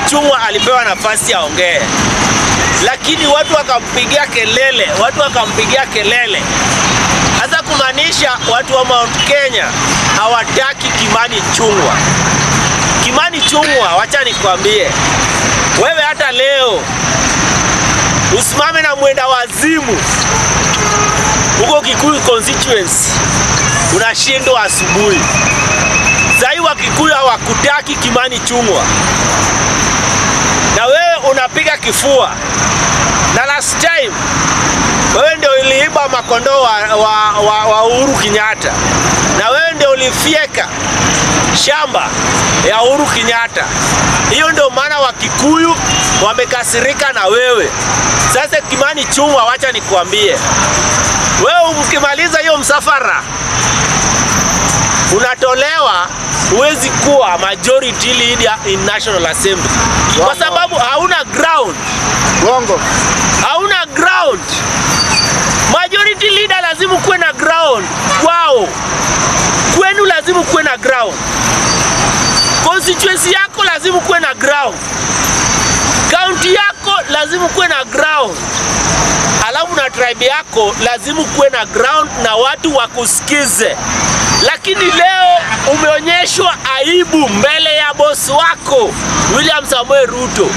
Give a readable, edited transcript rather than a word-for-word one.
Ichung'wah alipewa nafasi aongee, lakini watu wakampigia kelele, watu wakampigia kelele. Sasa kumaanisha watu wa Mount Kenya hawataki Kimani Ichung'wah. Kimani Ichung'wah, wacha nikwambie wewe, hata leo usimame na mwenda wazimu huko Kikuyu constituency, unashindwa asubuhi. Sahii Wakikuyu hawakutaki Kimani Ichung'wah, na wewe unapiga kifua. Na last time wewe ndio uliiba makondoo wa Uhuru Kenyatta, na wewe ndio ulifyeka shamba ya Uhuru Kenyatta. Hiyo ndio maana Wakikuyu wamekasirika na wewe. Sasa Kimani Ichung'wah, wacha nikwambie wewe, ukimaliza hiyo msafara unatolewa, huwezi kuwa majority leader in National Assembly kwa sababu hauna ground. Bongo. Hauna ground. Majority leader lazima kuwe na ground kwao, kwenu lazima kuwe na ground, constituency yako lazima kuwe na ground, county yako lazima kuwe na ground, alafu na tribe yako lazima kuwe na ground na watu wakusikize. Lakini leo umeonyeshwa aibu mbele ya bosi wako William Samoei Ruto.